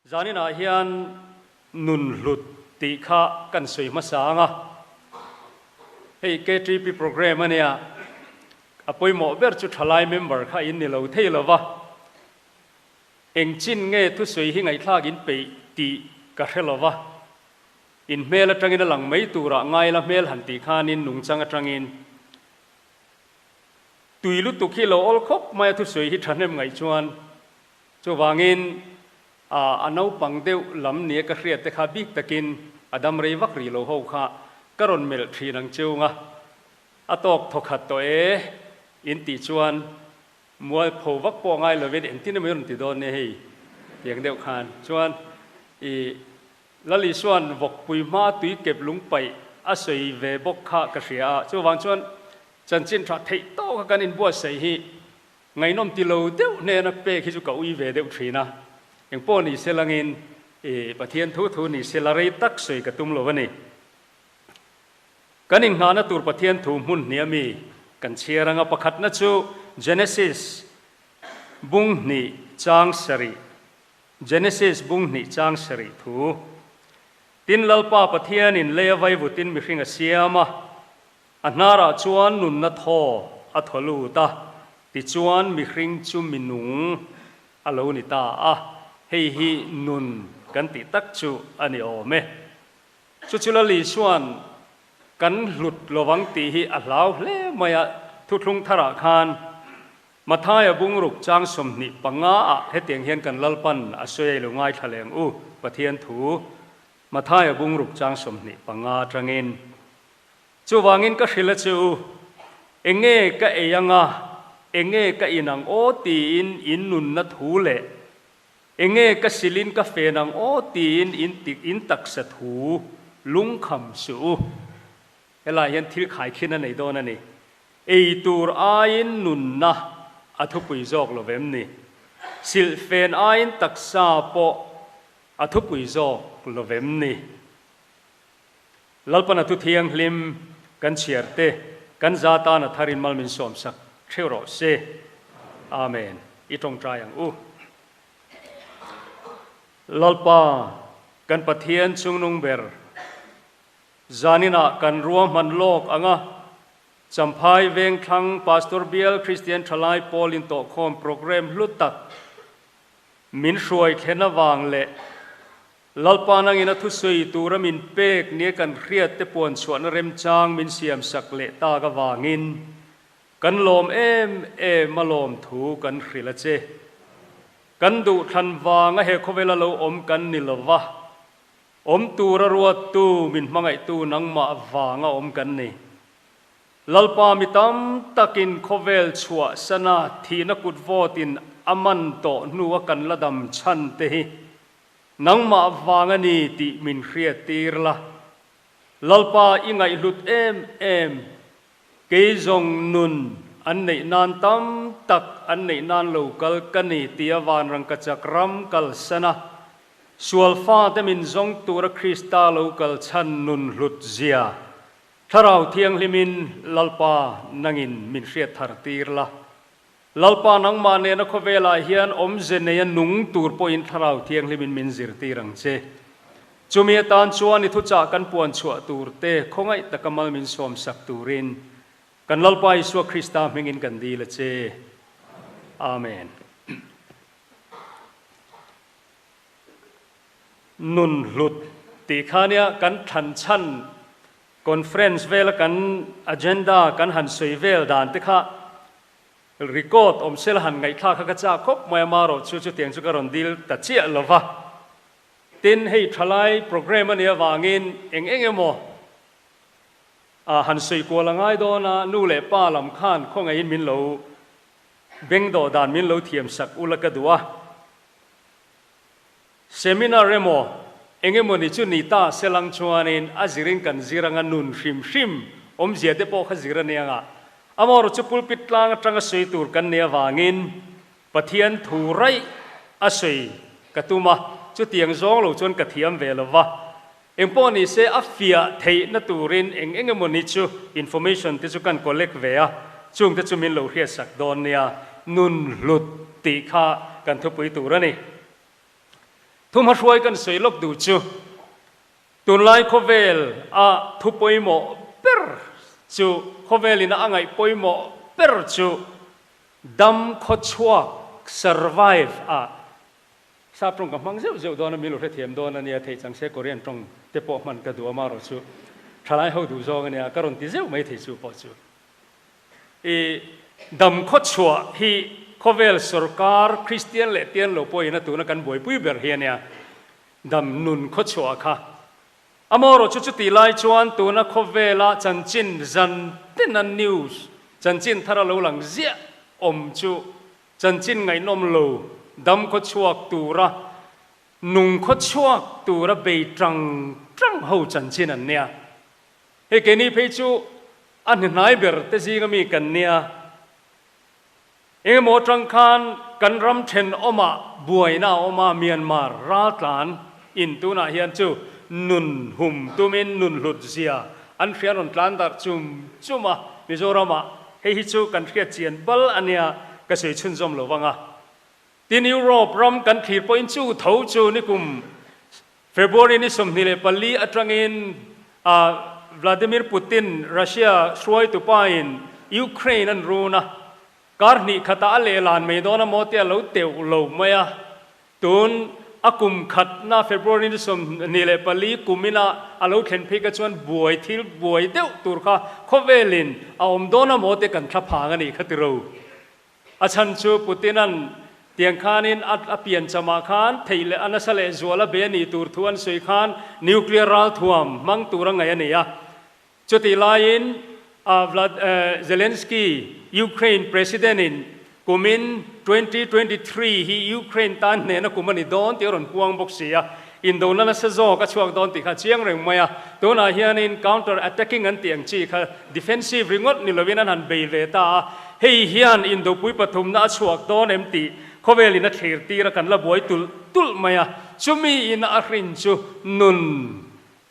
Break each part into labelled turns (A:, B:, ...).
A: Zaninah hian nun hlut tih kha kan sawi hmasa ang a, hei KTP programme a nia, a pawimawh ber chu thalai member kha in ni lo thei lo va, eng chin nge thusawi hi ngaihthlak in peih tih ka hre lo va, in hmel atangin a lang mai turah ngaila hmel han tih khanin nungchang atangin tui lutuk hi lo awl khawp mai a thusawi hi thahnem ngaih chuan Chuvangin, a naupang deuh lam nia ka hriat te kha bik takin a dam rei vak rih lo ho kha ka rawn melh thin ang cheu nga, a tawk thawkhat tawh e in tih chuan mualpho vak pawh ngai lovin engtin emaw i rawn ti dawn nia hei tiang deuh khan chuan i Lal Isua'n vawkpui hma tui kep lung paih a sawi ve bawk kha ka hria a, chuvang chuan chanchin tha theih tawka kan inbuatsaih hi Ngaihnawm ti lo deuh hnena pek hi chu ka ui ve deuh thin a, engpawh ni se langin i Pathian thu thu ni se la rei tak sawi ka tum lo a ni. Kan inghahna tur Pathian thu hmun hnih a mi kan chhiar anga pakhatna chu Genesis bung hnih chang sarih, Genesis bung hnih chang sarih thu, Tin Lalpa Pathianin leia vaivutin mihring a siam a, A hnarah chuan nunna thaw a thaw lut a, tichuan mihring chu mi nung a lo ni ta a, hei hi nun kan tih tak chu a ni awm e. Chu chu Lali chuan kan hlut lovang tih hi a hlau hle mai a, thuthlung tharah khan Mathaia bungruk chang 25 ah hetiang hian kan Lalpan a sawi a i lo ngaithla leng u, Pathian thu Mathaia bungruk chang 25 atangin. Chuvangin ka hrilh a che u, enge ka ei anga, enge ka in ang aw tiin in nunna thu leh, enge ka silin ka fen ang aw tiin in tik in taksa thu lungkham suh u. Helai hian thil khaikhin a nei dawn a ni. Ei tur aiin nunna a thupui zawk lo vem ni. Silhfen aiin taksa pawh a thupui zawk lo vem ni. Lalpana thu thianghlim kan chhiar te kan za tan a tharin mal min sawmsak theuh rawh se. Amen. I tawngtai ang u. Lalpa kan Pathian chungnung ber, zaninah kan ruahman lawk ang a, Champhai Vengthlang Pastor Bial Kristian Thalai Pawl Intawhkhawm Programme hlu tak min hruai thlen avang leh Lalpa nangin a thusawi tura min pek nia kan hriat te puan chhuahna remchang min siam sak leh tak avangin kan lawm em em a lawm thu kan hrilh a che. Kan duh thlan vanga he khawvela lo awm kan ni lova, awm tura ruattu min hmangaihtu nangmah vanga awm kan ni. Lalpa mi tam takin khawvel chhuah sana thihna kut vawtin a man tawh hnua kan la dam chhan te hi Nangmah vang a ni tih min hriat tir la. Lalpa i ngaihhlut em em, kei zawng nun an neih nan tam tak an neih nan lo kal ka ni tia vanrangkachak ram kalsan a, sual fate min zawng tura Krista lo kal chhan nun hlut zia Thlarau Thianghlimin Lalpa nangin min hriat thar tir la. Lalpa nangmah nena khawvelah hian awmze neia nung tur pawhin Thlarau Thianghlimin min zirtir ang che. Chumi atan chuan i thuchah kan puan chhuah tur te khawngaih taka mal min sawmsak turin kan Lalpa Isua Krista hmingin kan dil a che. Amen. Nun hlut tih kha nia kan thlan chhan conference vela kan agenda kan han sawi vel dan te kha Record awm sela han ngaihthlak kha ka chak khawp mai a, marawh chu chutiang chu ka rawn dil ta chiah lo va. Tin, hei thalai programme a nih avangin eng eng emaw ah han sawi kual a ngai dawn a, nu leh pa lam khan khawngaihin min lo beng dawh dan min lo thiam sak ula ka duh a. Seminar emaw eng emaw ni chu ni ta selang chuanin a zirin kan zir anga nun hrim hrim awmzia te pawh kha zir a nia nga. Amaherawh chu pulpit tlang atanga sawi tur kan nih avangin Pathian thu raih a sawi ka tum a, chutiang zawng lo chuan ka thiam ve lo va. Engpawh ni se a fiah theihna turin eng eng emaw ni chu information te chu kan collect ve a, chung te chu min lo hriatsak dawn nia, nun hlut tih kha kan thupui tur a ni. Thumhahruai kan sawi lawk duh chu tunlai khawvel a thu pawimawh ber chu khawvel ina a ngaih pawimawh ber chu dam khawchhuak, survive, a Sap tawng ka hmang zeuh zeuh dawn a, min lo hrethiam dawn a nia, theih chang se Korean tawng te pawh hman ka duh a, marawh chu thalai ho duh zawng a nia, ka rawn ti zeuh mai thei chu pawh chu. I dam khawchhuah hi khawvel sorkar Kristian leh Tian lo pawhin a tuna kan buaipui ber hi a nia, dam nun khawchhuah kha. Amaherawh chu chutih lai chuan tuna khawvela chanchin zan tina news chanchin thar a lo lang ziah awm chu Chanchin ngaihnawm lo dam khawchhuak tura nung khawchhuak tura bei tang tang ho chanchin an nia. Hei keini phei chu a hnihnai ber te zinga mi kan nia. Engemaw atang khan kan ram thenawmah buaina a awm a, Myanmar raltlan in tunah hian chu nun hum tumin nun hlut zia an hria rawn tlan darh chum chum a, Mizoramah Hei hi chu kan hriat chian bal a nia, ka sawi chhunzawm lo vang a. Tin, Europe ram kan thlir pawhin chu tho chu nikum February ni 24 atangin Vladimir Putin, Russia hruaitu pain Ukraine an run a, kar hnih khatah a lehlan mai dawn a maw tia lo teuh lo mai a. Tun a kum khatna February ni 24 kumina a lo thlen phei kha chuan buai thil buai deuh tur kha khawvelin a awm dawn a maw te kan thla phang a nih kha tiro. A chhan chu Putin-a'n tiang khanin a a pian chamah khan theih leh a nasa leh zual a be a nih tur thu an sawi khan nuclear ralthuam hmang tur a ngaih a nei a. Chutih laiin Zelensky, Ukraine President-in kumin 2023 hi Ukraine tan hnehna kum a ni dawn tih a rawn puang bawk si a, indona nasa zawk a chhuak dawn tih kha a chiang reng mai a. Tunah hianin counter attacking an tih ang chi kha defensive ringawt ni lovin an han bei ve ta a, hei hian indopui pathumna a chhuak dawn em tih khawvelin a thlir tir a, kan la buai tulh tulh mai a. Chumi in a hrin chu nun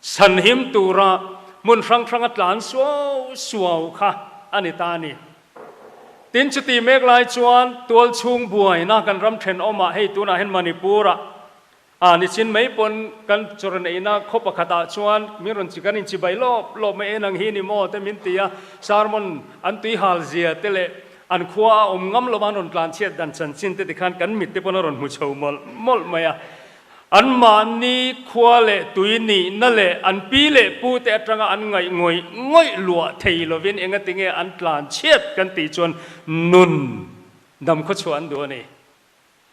A: Chhanhim tura hmun hrang hranga tlan suau suau kha a ni ta a ni. Tin, chuti mek lai chuan tual chhung buaina kan ram thenawmah hei tunah hian Manipur-ah a nichin mai pawn kan chawrneihna khaw pakhatah chuan min rawn chi kan inchibai lawp lawp mai en ang hi ni maw te min ti a, sermon an tuihal zia te leh an khua a awm ngam lova an rawn tlan chhiat dan chanchin te tikhan kan mit te pawn a rawn hmu chho mawlh mawlh mai a. Anmahni khua leh tui nihna leh an pi leh pu te atanga an ngaih ngawih ngawih luah thei lovin engatinge an tlan chhiat kan tih chuan nun dam khawchhuah an duh a ni.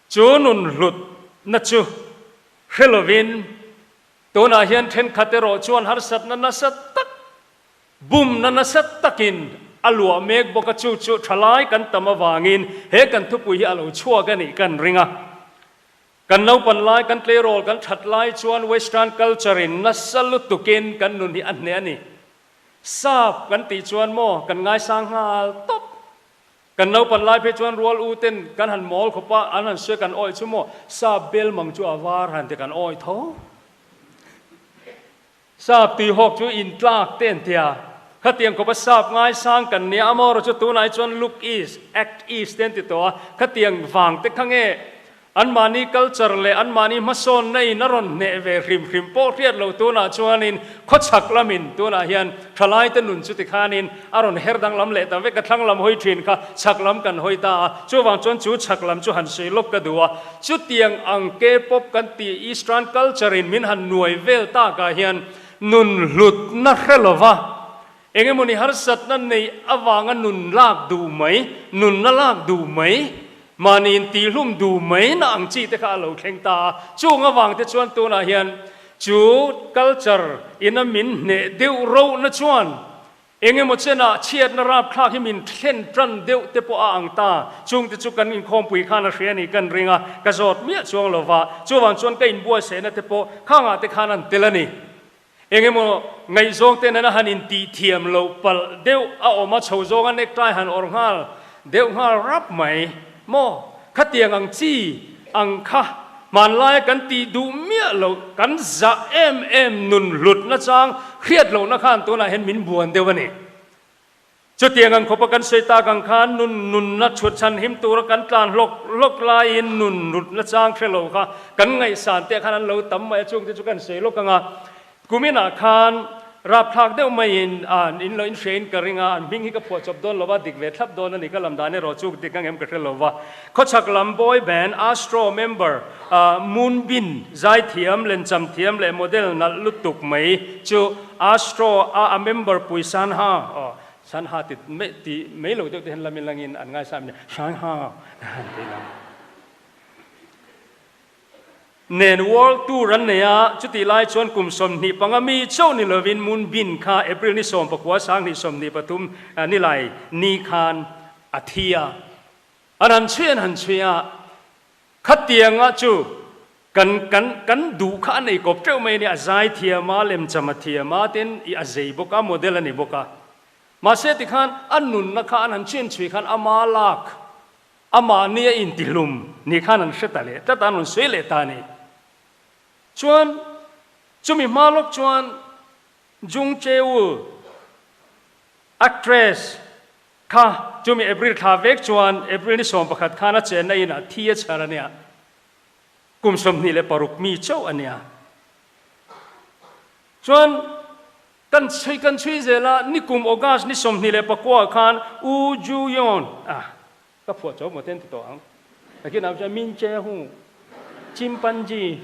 A: Chu nun hlutna chu hre lovin tunah hian thenkhat erawh chuan harsatna nasa tak Bumna nasa takin a luah mek bawk a, chu chu thalai kan tam avangin he kan thupui hi a lo chhuak a nih kan ring a. Kan naupan lai, kan tleirawl kan that lai chuan Western culture in nasa lutukin kan nun hi a hneh a ni. Sap kan tih chuan maw kan ngaisang nghal tawp. Kan naupan lai phei chuan rual u ten kan han mawl khawp a, an han sawi kan awih chu maw sap bel mang chu a var han ti kan awih tho. Sap tuihawk chu intlak te an ti a, khatiang khawpa sap ngaisang kan nia a maw chu tunah hi chuan look east, act east te an ti tawh a, khatiang vang te kha nge anmahni culture leh anmahni hmasawnna in a rawn hneh ve hrim hrim pawh hriat loh tunah chuanin khawchhak lamin tunah hian thalaite nun chu tikhanin a rawn her danglam leh ta vek a, thlang lam hawi thin kha chhak lam kan hawi ta a, chuvang chuan chu chhak lam chu han sawi lawk ka duh a. Chutiang ang K-pop kan tih Eastern culture in min han nuai vel takah hian nun hlutna hre lova eng emawni harsatna neih avanga nun lak duh mai, nunna lak duh mai, mahni intihlum duh mai na ang chi te kha a lo thleng ta a. Chung avang te chuan tunah hian chu culture ina min hneh deuh rohna chuan Eng emaw chenah chhiatna rapthlak hi min thlen tan deuh te pawh a ang ta. Chungte chu kan inkhawmpui khan a hria a nih kan ring a, ka zawt miah chuang lo va. Chuvang chuan ka inbuaisehna te pawh khangah te khan an tel a ni. Eng emaw ngaihzawng te nena han intih thiam loh palh deuh a awm a, chho zawnga necktie han awrh nghal deuh nghal rap mai maw? Khatiang ang chi ang kha hmanlaia kan tih duh miah loh, kan zah em em nun hlutna chang hriat lohna khan tunah hian min buan deuh a ni. Chutiang ang khawpa kan sawi tak ang khan nun nunna chhut chhan him tura kan tlan hlawk hlawk laiin nun rutna chang hre lo kha kan ngaihsan te khan an lo tam mai a, chungte chu kan sawi lawk ang a. Kuminah khan rapthlak deuh maiin an in lo inhriain ka ring a, an hming hi ka phuah chawp dawn lo va, dik ve thlap dawn a ni, ka lam dan erawh chu dik ang em ka hre lo va. Khawchhak lam boy band Astro member Moon Bin zaithiam, lencham thiam leh model nalh lutuk mai chu Astro a a member pui Sanha, aw Sanha ti ti mai lo deuh te hian lamin langin an ngaisam nia, Sanha an ti lang. Nen World Tour an nei a, chutih lai chuan kum 25 mi chauh ni lovin Moon Bin kha April ni 19 2023 nilai ni khan a thi a. An han chhui an han chhui a, khatianga chu kan kan kan duh kha a nei kawp teuh mai a ni, a zai thiam a, lemcham a thiam a, tin i a zei bawk a, model a ni bawk a. Mahse tikhan a nunna kha an han chhui an chhui khan ama lak Amahni a intihlum ni khan an hre ta leh tlat a, an rawn sawi leh ta a ni. Chuan chumi hma lawk chuan Jung Chae-woo, actress, kha chumi April thla vek chuan April ni 11 khan a chenna inah thi a chhar a nia. Kum 26 mi chauh a nia. Chuan Kan chhui kan chhui zel a, nikum August ni 29 ah khan U Ju Yeon a ka phuah chauh maw ten ti tawh ang. Takin ah chuan Min Che Hu, Chimpanzee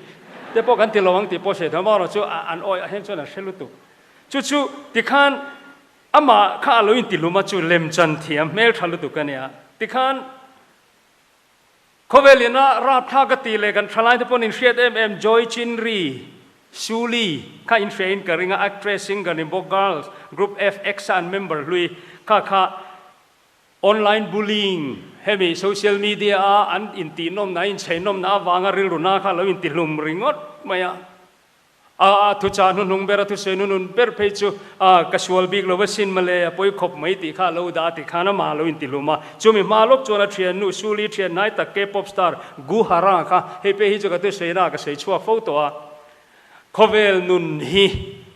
A: te pawh kan ti lo ang tih pawh hriat theih amaherawhchu an awi ah hian chuan an hre lutuk. Chu chu tikhan amah kha a lo intihlum a chu lemchan thiam hmeltha lutuk a nia. Tikhan Khawvel ina rapthlak a tih leh kan thalaite pawn inhriat em em Joy Chinri, Suli, kha inhria in ka ring a, actress, singer ni bawk girls group FX a an member hlui kha kha online bullying hemi social media a an intih nawmna inchhei nawmna avanga rilru na kha lo intihlum ringawt mai a. A thuchah hnuhnung ber, a thusawi hnuhnun ber phei chu, A, ka sual bik lo va sin mawle, a pawi khawp mai tih kha a lo dah a ti khan amah a lo intihlum a. Chumi hma lawk chuan a thiannu Suli thian hnai tak K-pop star Gu Hara kha hei pei hi chu ka thusawi na ka sawi chhuak fo tawh a. Khawvel nun hi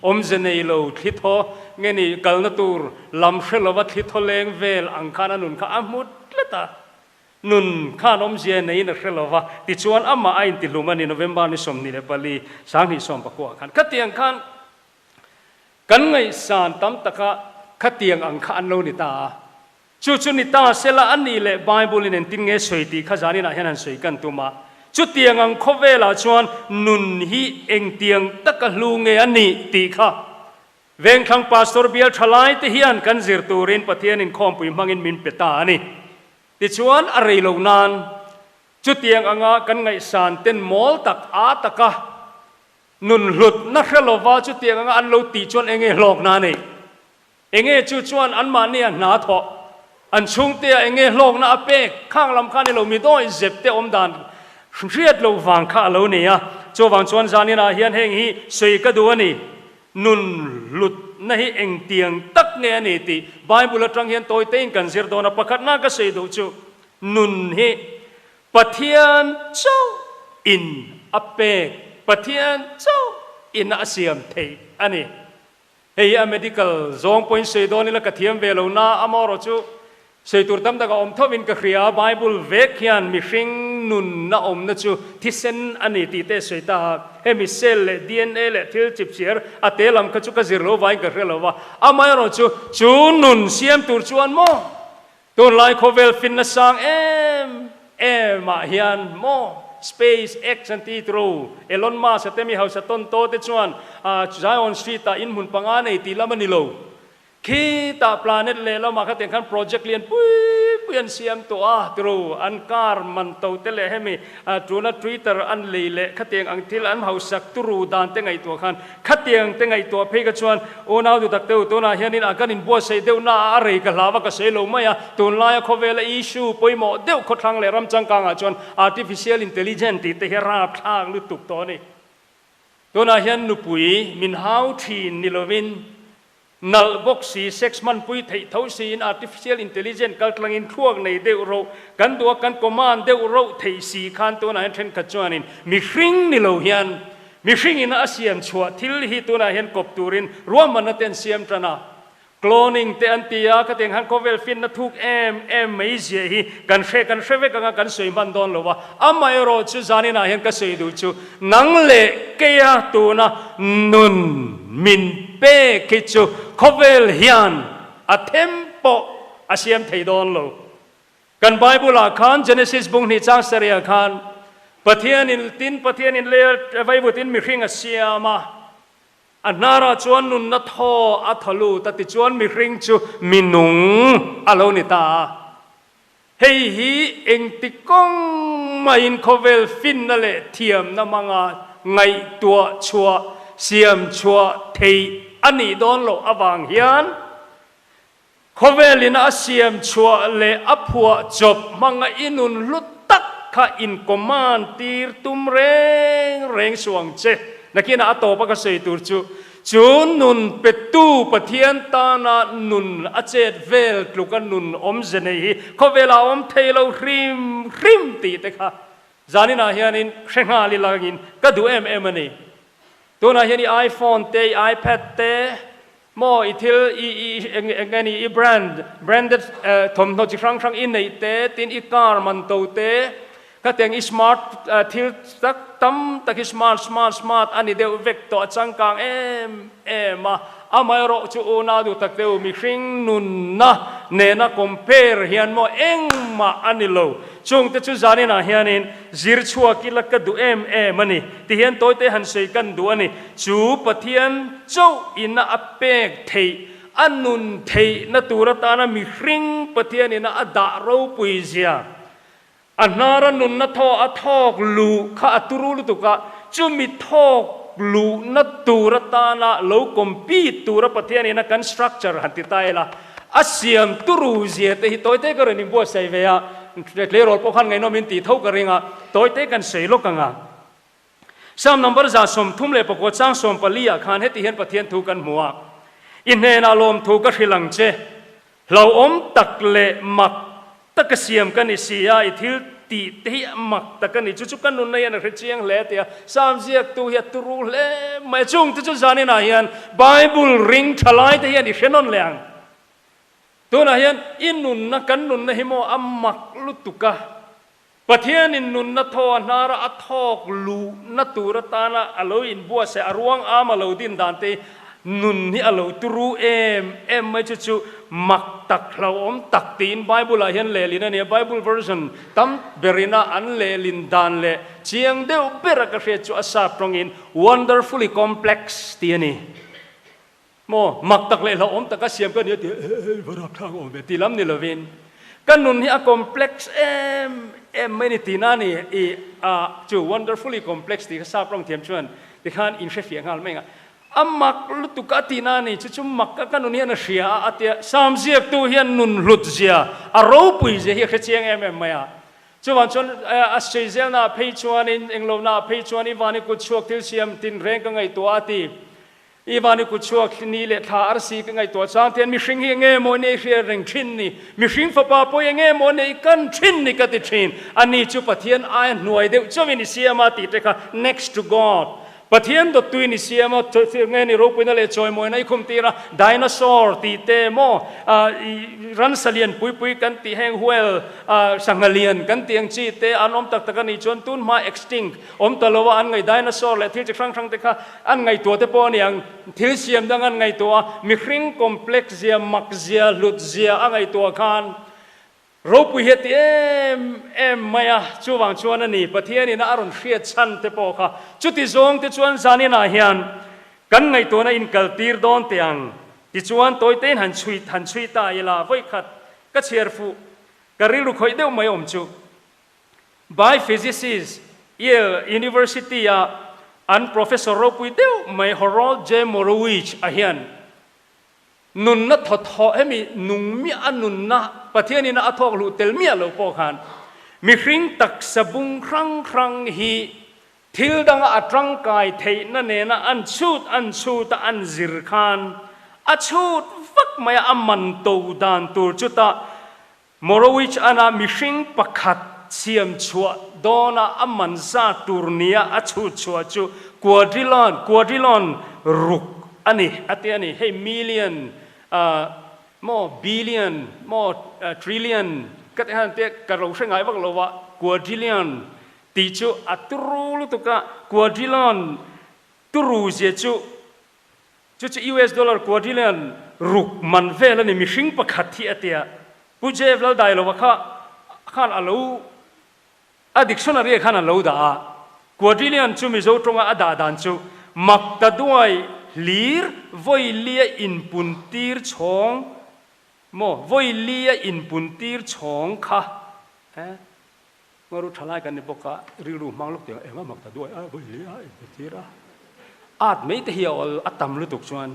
A: awmze nei lo thli thaw nge ni kalna tur lam hre lova thli thaw leng vel ang khan a nun kha a hmu tlat a. Nun khan awmzia neiin a hre lo va, tichuan amah a intihlum a ni, November ni 24, 2019 khan. Khatiang khan kan ngaihsan tam taka khatiang ang kha an lo ni ta a. Chu chu ni ta sela a nih leh Bible in engtin nge sawi tih kha zaninah hian han sawi kan tum a. Chutiang ang khawvelah chuan nun hi engtiang taka hlu nge a nih tih kha Vengthlang Pastor bial thalai te hian kan zir turin Pathian inkhawmpui hmangin min pe ta a ni. Tichuan a rei lo nan chutiang anga kan ngaihsan ten mawl tak a taka nun hlutna hre lova chutiang anga an lo tih chuan enge hlawkna a nei? Enge chu chuan anmahni a hna thawh, an chhungtea enge hlawkna a pek? Khang lam kha ni lo mi dawi zep te awm dan hriat loh vang kha a lo nei a. Chuvang chuan zaninah hian heng hi sawi ka duh a ni. Nun hlutna hi engtiang tak nge a ni tih Bible atang hian tawi tein kan zir dawn a. Pakhatna ka sawi duh chu nun hi Pathian chauh in a pek, Pathian chauh in a siam theih a ni. Hei hi a medical zawng pawhin sawi dawn ila ka thiam ve lo na, amaherawh chu Sawi tur tam tak a awm tho in ka hria, Bible vek hian mihring nunna awmna chu thisen a ni tih te sawi ta a, hemi cell leh DNA leh thil chipchiar a te lam kha chu ka zir lo vangin ka hre lo va, amaherawh chu chu nun siam tur chuan maw tunlai khawvel finna sang em em ah hian maw Space X an ti tiro, Elon Musk a te mi hausa tawn taw te chuan Zion Street ah inhmun panga nei tih lam a ni lo. Khitah planet lehlamah kha tiang khan project lian pui pui an siam tawh a, tiro an car man to te leh hemi tuna Twitter an lei leh khatiang ang thil an hausak turu dan te ngaihtuah khan khatiang te ngaihtuah phei kha chuan unau duhtak te u tunah hianin a kan inbuatsaih deuh na a rei ka hlau a ka sawi lo mai a, tunlaia khawvela issue pawimawh deuh khawthlang leh ram changkangah chuan artificial intelligence tih te hi rapthlak lutuk tawh a ni. Tunah hian nupui min hau thin ni lovin Nalh bawk si, sex hmanpui theih tho siin artificial intelligent kaltlangin thluak nei deuh roh, kan duh a kan command deuh roh theih si khan tunah hian thenkhat chuanin mihring ni lo hian mihringin a siam chhuah thil hi tunah hian kawp turin ruahmanna te an siam tan a. Cloning te an ti a, khatiang khan khawvel finna thuk em em mai zia hi kan hre kan hre vek anga kan sawi hman dawn lo a. Amaherawh chu zaninah hian ka sawi duh chu nang leh keia tuna nun min pek hi chu khawvel hian a them pawh a siam thei dawn lo. Kan Bible ah khan Genesis bung hnih chang sarih ah khan Pathianin tin Pathianin lei vaivutin mihring a siam a, A hnarah chuan nunna thaw a thaw lut a, tichuan mihring chu mi nung a lo ni ta a. Hei hi engti kawng maiin khawvel finna leh thiamna hmanga ngaihtuah chhuah, siam chhuah theih a nih dawn loh avang hian khawvelin a siam chhuah leh a phuah chawp hmanga i nun hlu tak kha in command tir tum reng reng suh ang che. Nakinah a tawpa ka sawi tur chu, chu nun petu Pathian tana nun a chet vel tluka nun awmze nei hi khawvelah a awm thei lo hrim hrim tih te kha zaninah hianin hre nghal ilangin ka duh em em a ni. Tunah hian i iPhone te, i iPad te, Maw i thil i i eng eng nge ni i brand branded thawmhnaw chi hrang hrang i neih te tin i car man to te khatiang i smart thil tak tam tak hi smart smart smart a ni deuh vek tawh a changkang em em a amaherawh chu unau duh tak deuh mihring nunna nena compare hian maw engmah a ni lo Chungte chu zaninah hianin zir chhuak ila ka duh em em a ni ti hian tawite han sawi kan duh a ni. Chu Pathian chauh ina a pek theih, a nun theihna tur atana mihring Pathian ina a dah ropui zia, a hnara nunna thaw a thawk luh kha a turu lutuk a, chumi thawk luhna tur atana lo compete tura Pathian ina kan structure han ti ta ila, A siam turu zia te hi tawite ka rawn inbuatsaih ve a, tleirawl pawh khan ngaihnawm in tih tho ka ring a, tawite kan sawi lawk ang a. Psalm number 134 chang 14 ah khan heti hian Pathian thu kan hmu a, I hnenah lawmthu ka hrilh ang che, hlauhawm tak leh mak taka siam ka ni si a, i thil tih te hi mak tak a ni, chu chu ka nunna hian a hre chiang hle tia Psalm ziaktu hi a turu hle mai a, chung te chu zaninah hian Bible ring tha lai te hian i hre nawn leh ang. Tunah hian i nunna, kan nunna hi maw a mak lutuk a, Pathianin nunna thaw a hnara a thawk luhna tur atana a lo inbuatsaih a ruang am a lo din dan te hi nun hi a lo turu em em mai chu chu mak tak hlauhawm tak tiin Bible ah hian lehlin a ni a, Bible version tam berin a an lehlin dan leh chiang deuh ber a ka hriat chu a sap tawngin wonderfully complex tih a ni. Maw, mak tak leh hlauhawm taka siam ka ni a ti a, eh va rapthlak awm ve ti lam ni lovin ka nun hi a complex em em mai ni tihna a ni i a chu wonderfully complex tih kha sap rawng thiam chuan tikhan in hrefiah nghal mai ang a, a mak lutuk a tihna a ni chu chu mak ka ka nun hian a hria a a tia Sam ziaktu hian nun hlut zia a ropui zia hi a hre chiang em em mai a, chuvang chuan a sawi zelnaah phei chuanin englonaah phei chuan i vani kut chhuak thil siam tinreng ka ngaihtuah a ti. I van i kut chhuak ni leh thla arsi ka ngaihtuah chang tian mihring hi enge maw nei hriat reng thin ni, mihring fapa pawh enge maw nei kan thin ni ka ti thin. Ani chu Pathian aia hnuai deuh chauhin i siam a tih te kha next to God. Pathian dawttuin i siam a, nge ni ropuina leh chawimawina i khum tir a, dinosaur tih te maw ransa lian pui pui kan tih heng whale sangha lian kan tih ang chi te an awm tak tak a nih chuan tun hma extinct awm ta lo a an ngaih dinosaur leh thil chi hrang hrang te kha An ngaihtuah te pawh a ni ang, thil siam dang an ngaihtuah a, mihring complex zia, mak zia, hlut zia a ngaihtuah khan ropui hi a ti em em mai a, chuvang chuan a ni Pathianin a rawn hriat chhan te pawh kha chuti zawng te chuan zaninah hian kan ngaihtuahna inkal tir dawn teh ang tichuan tawitein han chhui han chhui ta ila vawikhat ka chhiar fuh ka rilru khawih deuh mai awm chu. By physicist, Yale University-a an professor ropui deuh mai Harold J. Morowitch a hian nunna thawthawh hemi nung miah a nunna Pathianin a thawk hluh tel miah lo pawh khan mihring taksa bung hrang hrang hi thil danga a tangkai theihna nena an chhut an chhut a an zir khan a chhut vak mai a, a man to dan tur chutah Morowitch ana mihring pakhat siam chhuah dawna a man zat tur nia a chhut chhuah chu quadrillion, quadrillion, ruk a ni, a ti a ni. Hei million Maw billion, maw trillion ka ti han te ka lo hre ngai vak lo va, quadrillion tih chu a turu lutuk a, quadrillion turu zia chu chu chu US dollar quadrillion ruk man vel a ni mihring pakhat hi a tia. Pu Jeff Laldailova kha khan a lo A dictionary ah khan an lo dah a, quadrillion chu Mizo tawnga a dah dan chu mak ta duai hlir vawi lia inpun tir chhawng maw vawi lia inpun tir chhawng kha eh ngaru thalai kan ni bawk a rilru hmang lawk tih eng a mak ta duai a vawi lia inpun tir a at mai te hi a awl a tam lutuk chuan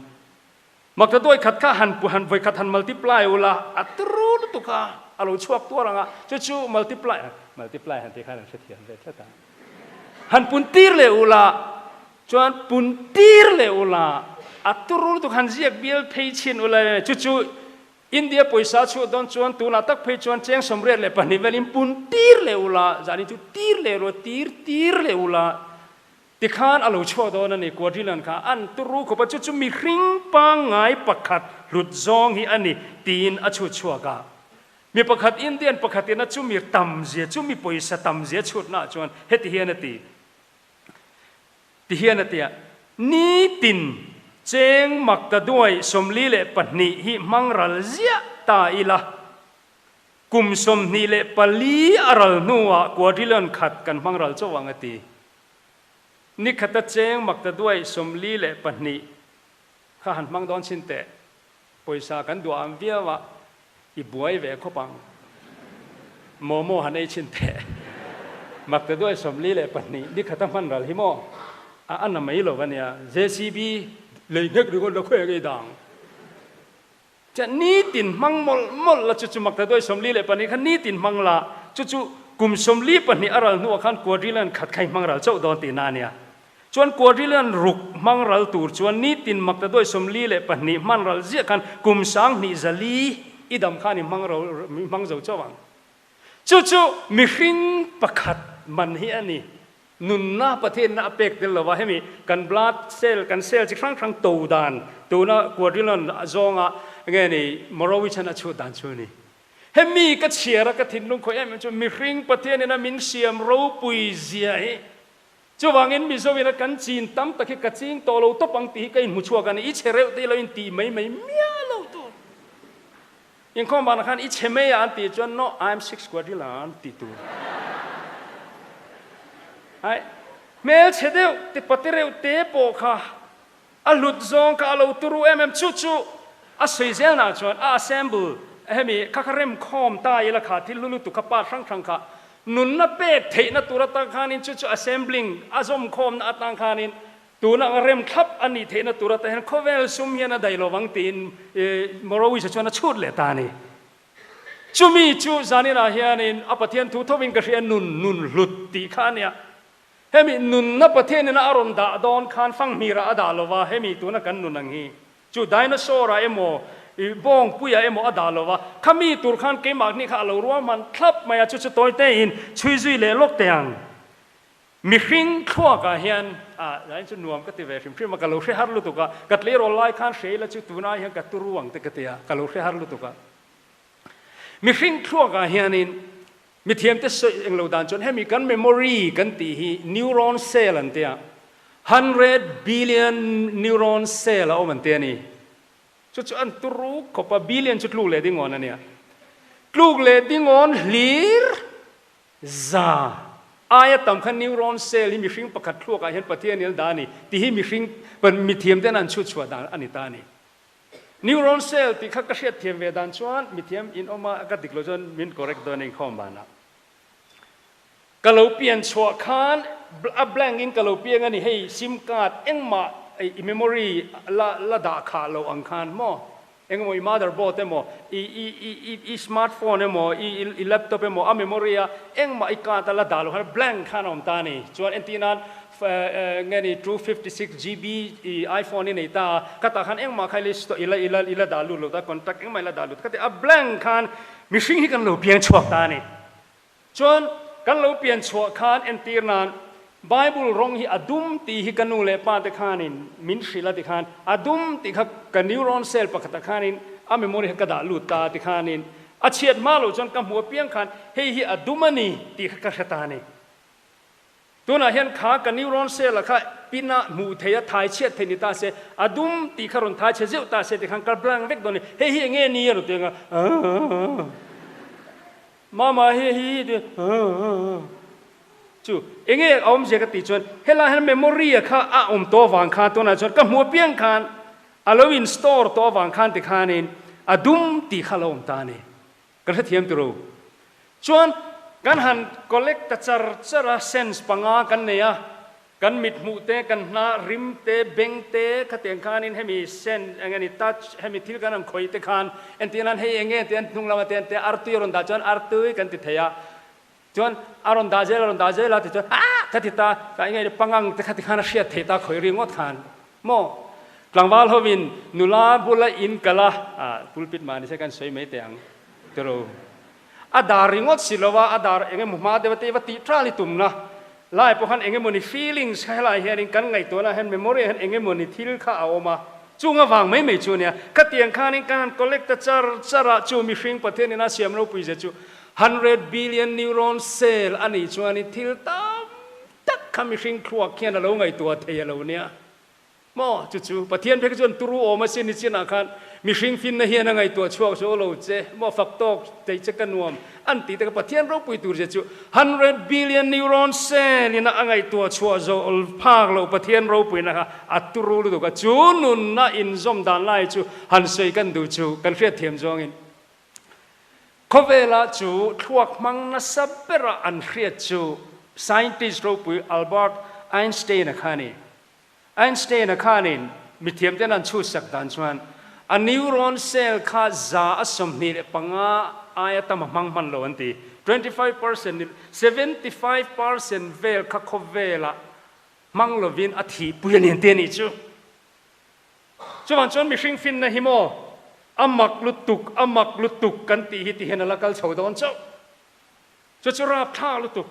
A: Mak ta duai khat kha han han vawi khat han multiply ula a turu lutuk a, a lo chhuak tuar ang a, chu chu multiply multiply han tih khan an hrethiam ve tlat a. Han pun tir leh ula chuan pun tir leh ula a turu lutuk han ziak bial phei chhin ula chu chu India pawisa chhuah dawn chuan tunah tak phei chuan cheng 82 velin pun tir leh ula zanin chu tir leh ru a tir tir leh ula Tikhan a lo chhuak dawn a ni, Quadrillion kha an turu khawp a, chu chu mihring pangngai pakhat hlut zawng hi a ni, tiin a chhut chhuak a. Mi pakhat Indian pakhatin a chumi tam zia, chumi pawisa tam zia chhutnaah chuan heti hian a ti, ti hian a ti a, Nitin cheng makta duai 42 hi hmang ral ziah ta ila, kum 24 a ral hnuah quadrillion khat kan hmang ral chauh ang a ti. Ni khata cheng makta duai 42 kha han hmang dawn chin teh. Pawisa kan duah ang viau a, i buai ve khawp ang. Momo han ei chin teh. Makta duai 42 ni khata hman ral hi maw? A a na mai lo a nia. JCB lei nghek ringawt la khawi ang ei dang. Chuan nitin hmang mawlh mawlh la, chu chu makta duai 42 kha nitin hmang la, chu chu kum 42 a ral hnuah khan quadrillion khat kha i hmang ral chauh dawn tihna a nia. Chuan quadrillion ruk hmang ral tur chuan nitin makta duai 42 hman ral ziah khan kum 2100 i dam khan i hmang ro i hmang zo chauh ang. Chu chu mihring pakhat man hi a ni. Nunna Pathianna a pek tel lova hemi kan blood cell, kan cell chi hrang hrang to dan tuna quadrillion zawnga nge ni Morowicz-an a chhut dan chu a ni. Hemi ka chhiar a ka thinlung khawih em em chu mihring Pathianin a min siam ropui zia hi. Chuvangin Mizo ina kan chin tam tak hi ka ching tawh lo tawp ang tih hi ka inhmu chhuak a ni. I chhe reuh te i lo intih mai mai miah lo tur. Inkhawm banah khan i chhe mai a an tih chuan no I'm six quadrillion tih tur. Ai hmel chhe deuh te pate reuh te pawh kha a hlut zawng kha a lo turu em em chu chu a sawi zel nah chuan a assemble hemi kha kha rem khawm ta ila kha thil hlu lutuk kha part hrang hrang kha nunna pek theihna tur atang khanin chu chu assembling a zawm khawmna atang khanin Tuna ang rem thlap a nih theihna tur ata hian khawvel sum hian a daih lo vang tiin Morowicz-a chuan a chhut leh ta a ni. Chumi chu zaninah hianin a Pathian thu thovin ka hria nun nun hlut tih kha a nia. Hemi nunna Pathianin a rawn dah dawn khan fanghmirah a dah lo va, hemi tuna kan nun ang hi chu dinosaur-ah emaw bawngpuiah emaw a dah lo va, khami tur khan keimahni kha a lo ruahman thlap mai a, chu chu tawi tein chhui zui leh lawk teh ang. Mihring thluakah hian ah zain chu nuam ka ti ve hrim hrim a, ka lo hre har lutuk a, ka tleirawl lai khan hre ila chu tunah hian ka turu ang te ka ti a, ka lo hre har lutuk a. Mihring thluakah hianin mithiamte sawi englo dan chuan hemi kan memory kan tih hi neuron cell an tia, hundred billion neuron cell a awm an ti a ni. Chu chu an turu khawp a, billion chu tluk leh dingawn a nia. Tluk leh dingawn hlir Za aia tam kha neuron cell hi mihring pakhat thluakah hian Pathian in a dah a ni tih hi mihring mithiam ten an chhut chhuah dan a ni ta a ni. Neuron cell tih kha ka hriat thiam ve dan chuan mithiam in awm a, ka dik lo chuan min correct dawn a inkhawm banah. Ka lo pian chhuah khan a blank in ka lo piang a ni, hei sim card engmah i memory la la dah khah loh ang khan maw? Engemaw i motherboard emaw, i i i i i smartphone emaw, i i i laptop emaw a memory a engmah i card a la dah loh khan blank khan a awm ta a ni. Chuan entir nan nge ni 256 GB i iPhone i nei ta a, khatah khan engmah kha i la i la i la i la dah lut lo ta, contact engmah i la dah lut kha ti a blank khan mihring hi kan lo piang chhuak ta a ni. Chuan kan lo pian chhuah khan entir nan Bible rawng hi a dum tih hi ka nu leh pa te khanin min hrilh a tikhan a dum tih kha ka neuron cell pakhatah khanin a memory kha ka dah lut ta tikhanin a chhiat hma loh chuan ka hmu apiang khan hei hi a dum a ni tih kha ka hre ta a ni. Tunah hian kha ka neuron cell-a kha pin a hmuh theih a thai chhiat theih ni ta se a dum tih kha rawn thai chhe zeuh ta se tikhan ka blank vek dawn a ni. Hei hi enge ni a rawn ti ang a, aah mama hei hi ti aah. Chu, enge a awmzia ka tih chuan helai hian memory a kha a awm tawh avang khan tunah chuan ka hmuh apiang khan a lo in store tawh avang khan tikhanin a dum tih kha a lo awm ta a ni. Ka hrethiam tiro. Chuan kan han collect ta char char a, sense panga kan nei a, kan mit hmuh te, kan hna rim te, beng te khatiang khanin hemi sense eng nge ni touch hemi thil kan han khawih te khan entir nan hei enge ti an hnung lama te an tia artui a rawn dah chuan artui kan ti thei a. Chuan a rawn dah zel a rawn dah zel a tichuan aah ka ti ta, ka enge pangang te kha tikhan a hriat theih ta khawi ri ngawt khan maw? Tlangval hovin nula bula in kal a, ah pulpit mah nise kan sawi mai teh ang tiro. A dar ringawt si lo a, a dar eng emaw hma deuh a te va tih ṭal i tumna lai pawh khan eng emawni feelings kha helai hianin kan ngaihtuahna hian memory ah hian eng emawni thil kha a awm a, chung avang mai mai chu a nia. Khatiang khanin kan han collect ta char char a, chu mihring Pathianin a siam ropui zia chu Hundred billion neuron cell a nih chuanin thil tam tak kha mihring thluak hian a lo ngaihtuah thei a lo nia. Maw? Chu chu Pathian phek chuan turu awm a sin i chinah khan mihring finna hian a ngaihtuah chhuak chu lo che maw fak tawk thei che ka nuam an tih te kha Pathian ropui tur zia chu hundred billion neuron cell ina a ngaihtuah chhuah zawh phak loh Pathian ropuina kha a turu lutuk a chu nunna inzawm dan lai chu han sawi kan duh chu kan hriatthiam zawngin Khawvela chu thluak hmang nasa bera an hriat chu scientist ropui Albert Einstein-a kha a ni. Einstein-a khanin mithiamten an chhutsak dan chuan a neuron cell kha 125 aia tam a hmang hman lo an ti. 25% ni 75% vel kha khawvela hmang lovin a thihpui a ni an ti a nih chu. Chuvang chuan mihring finna hi maw a mak lutuk, a mak lutuk kan tih hi ti hian a la kal chho dawn chauh. Chu chu rapthlak lutuk.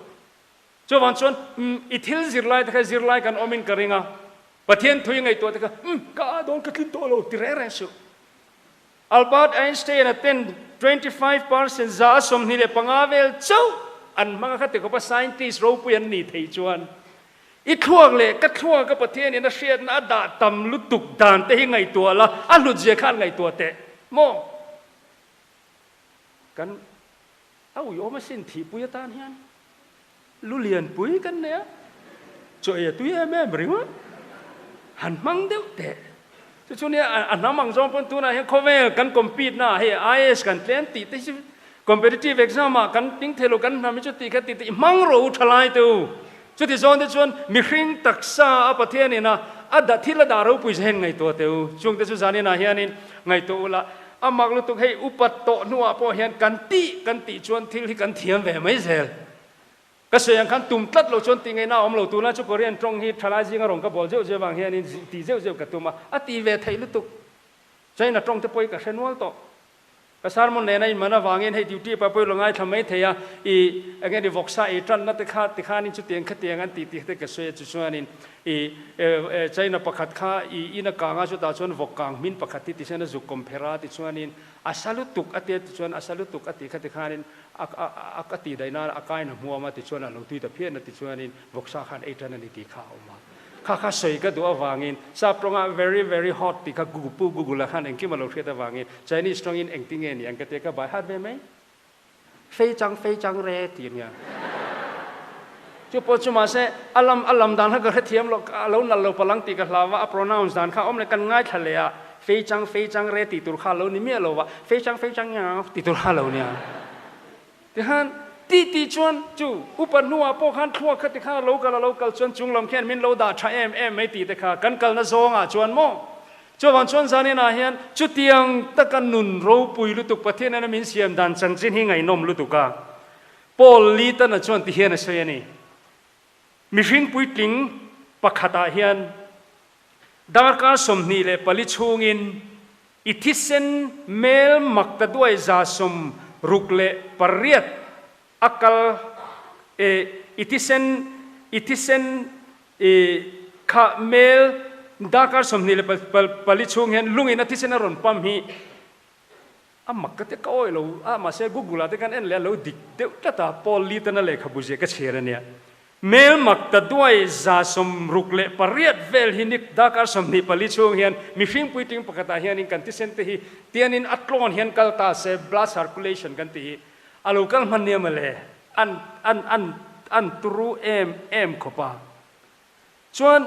A: Chuvang chuan umm i thil zirlai te kha zirlai kan awmin ka ring a, Pathian thu i ngaihtuah te kha umm ka ah dawn ka tlin tawh lo ti reng reng suh. Albert Einstein-a ten 25% 25% vel chauh an hmang a kha ti khawpa scientist ropui an nih theih chuan I thluak leh ka thluak a Pathianin a hriatna a dah tam lutuk dan te hi ngaihtuah la, a hlut zia khan ngaihtuah teh maw? Kan a uiawm asin thihpui atan hian lu lianpui kan nei a, chaw ei a tui em em ringawt, han hmang deuh teh. Chu chu nia a hnam ang zawng pawn tunah hian khawvel kan compete na ah hei IAS kan tlem tih te hi chu competitive exam ah kan tling thei lo kan hnam hi chu tih kha tih te i hmang rawh u thalai te u. Chuti zawng te chuan mihring taksa a Pathian in a a dah thil a dah ropui zia hian ngaihtuah teh u. Chung te chu zanin ah hianin ngaihtuah ula a mak lutuk hei upat tawh hnuah pawh hian kan tih kan tih chuan thil hi kan thiam ve mai zel. Ka sawi ang khan tum tlat lo chuan tih ngaihna a awm lo. Tunlai chu Korean tawng hi thalai zinga rawn ka bawl zeuh zeuh avang hianin tih zeuh zeuh ka tum a, a ti ve theih lutuk. China tawng te pawh hi ka hre nual tawh. Ka sermon nena inman avangin hei duty pa pawh i lo ngaithla mai thei a, i eng nge ni vawksa ei tanna te kha tikhanin chutiang khatiang an tih tih te ka sawi a, chuchuanin i China pakhat kha i in a kang a, chutah chuan vawk kang hmin pakhat hi tichuan a zuk kawm pherh a, tichuanin a sa lutuk a tia tichuan a sa lutuk a tih kha tikhanin A ka tih daih nan a kain a hmuam a tichuan a lo tui ta phian a tichuanin vawksa khan ei tan a ni tih kha a awm a. Kha kha sawi ka duh avangin sap tawngah very very hot tih kha Google pu Google ah khan engkim a lo hriat avangin Chinese tawngin engtin nge ni ang ka tia ka bai hat ve mai. Fei chang fei chang re tih nia. Chu pawh chu mahse a lam a lam dan kha ka hrethiam lo a lo nalh lo palang tih ka hlau a, a pronounce dan kha awm leh kan ngaithla leh a, fei chang fei chang re tih tur kha a lo ni miah lo va, fei chang fei chang ngiau tih tur kha a lo nia. Tikhan tih tih chuan chu upa hnuah pawh khan thluak kha tikhan a lo kal a lo kal chuan chung lam khian min lo dah tha em em mai tih te kha kan kalna zawngah chuan maw chuvang chuan zaninah hian chutiang taka nun ropui lutuk Pathian ena min siam dan chanchin hi ngaihnawm lutuk a. Paul Litana chuan ti hian a sawi a ni, Mihring puitling pakhatah hian darkar 24 chhungin i thisen mel mak ta duai 68 a kal e, i thisen i thisen i kha mel darkar 24 chhung hian lungin a thisen a rawn pump hi a mak ka ti ka awih lo a, mahse Google ah te khan en leh a lo dik deuh tlat a, Paul Litton-a lehkhabu ziah ka chhiar a nia. Mel mak ta duai 168 vel hi ni darkar 24 chhung hian mihring puitling pakhatah hianin kan thisen te hi tianin a tlawn hian kal ta se blood circulation kan tih hi a lo kal hman nia mawle an an an an turu em em khawp a. Chuan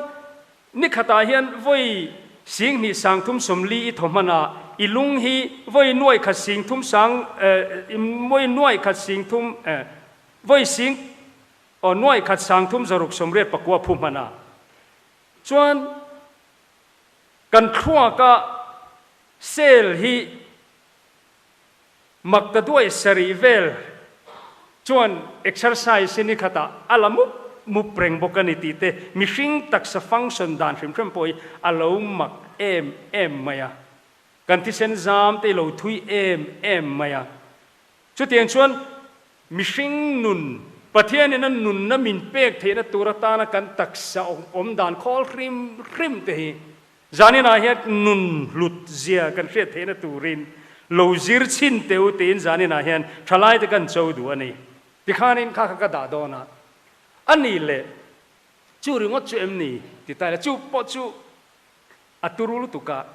A: ni khatah hian vawi 20 30 i thaw hman a, i lung hi vawi nuaih khat sing thum sang vawi nuaih khat sing thum vawi sing Aw nuaih khat 30 689 phu hman a, chuan kan thluaka cell hi mak ta duai sarih vel chuan exercise hi nikhatah a la mup mup reng bawk a ni tih te mihring taksa function dan hrim hrim pawh hi a lo mak em em mai a, kan thisen zam te hi lo thui em em mai a. Chutiang chuan mihring nun, Pathianin a nunna min pek theihna tur atana kan taksa awm dan khawl hrim hrim te hi zaninah hian nun hlut zia kan hriat theihna turin lo zir chhin teh u tiin zaninah hian thalaite kan cho duh a ni. Tikhanin kha kha ka dah dawn a, a ni leh chu ringawt chu em ni ti ta ila chu pawh chu a turu lutuk a,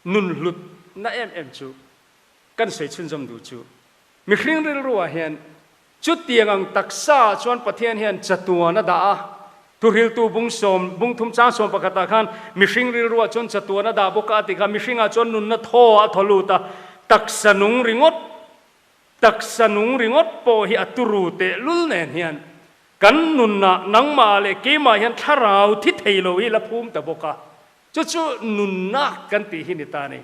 A: nun hlutna em em chu Kan sawi chhunzawm duh chu mihring rilruah hian chutiang ang taksaah chuan Pathian hian chatuan a dah a. Thuhriltu bung sawm, bung thum chang sawm pakhatah khan mihring rilruah chuan chatuan a dah bawk a, a ti kha mihringah chuan nunna thaw a thaw lut a, taksa nung ringawt, taksa nung ringawt pawh hi a turu tehlul nen hian kan nunah nangmah leh keimah hian thlarau thi thei lo hi la phum ta bawk a. Chu chu nunna kan tih hi ni ta a ni.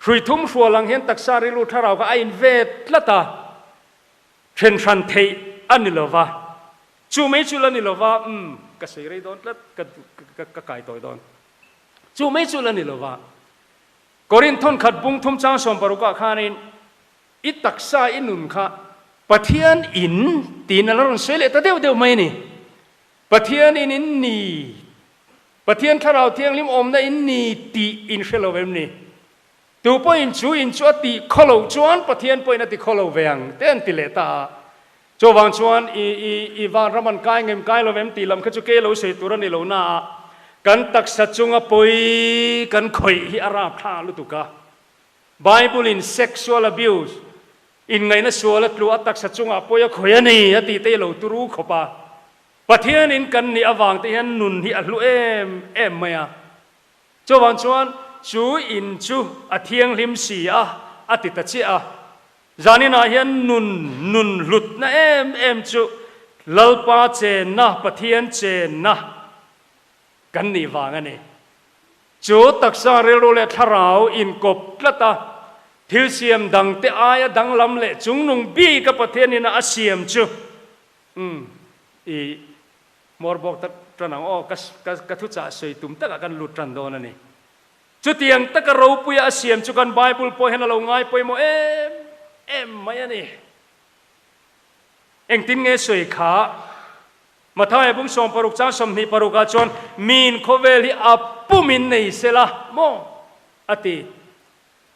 A: Hrui thum hrual ang hian taksa rilru thlarau kha a in ve tlat a, then hran theih a ni lo va. Chu mai chu la ni lo va, umm, ka sawi rei dawn tlat, ka ka kai tawi dawn. Chu mai chu la ni lo va. Korinth thawnkhat bung thum chang 60 ah khanin i taksa i nun kha Pathian in tiin a la rawn sawi leh ta deuh deuh mai a ni. Pathian in in ni, Pathian Thlarau Thianghlim awmna in ni tih in hre lo em ni? Tu pawhin chu in chu a tih khaw loh chuan Pathian pawhin a ti khaw lo ve ang te an ti leh ta a. Chuvang chuan i i i vanram an kai ngem kai lo em tih lam kha chu kei lo sawi tur a ni lo na a, kan taksa chunga pawi kan khawih hi a rapthla lutuk a. Bible in sexual abuse, inngaihna sual a tlu a taksa chungah pawi a khawih a ni a tih te i lo turu khawp a. Pathianin kan nih avang te hian nun hi a hlu em em mai a. Chuvang chuan chu in chu a thianghlim si a, a ti ta chiah a. Zaninah hian nun nun hlutna em em chu Lalpa chenna, Pathian chenna kan nih vang a ni. Chu taksa rilru leh thlarau inkawp tlat a, thil siam dangte aia danglam leh chungnung bika Pathianin a siam chu Umm, i hmawr bawk tak tan ang aw, ka ka thuchah sawi tum takah kan lut tan dawn a ni. Chutiang taka ropuia a siam chu kan Bible pawh hian a lo ngai pawimawh em em mai a ni. Engtin nge sawi kha? Mathaia bung 60 chang 26 ah chuan miin khawvel hi a pumin nei sela maw? a ti.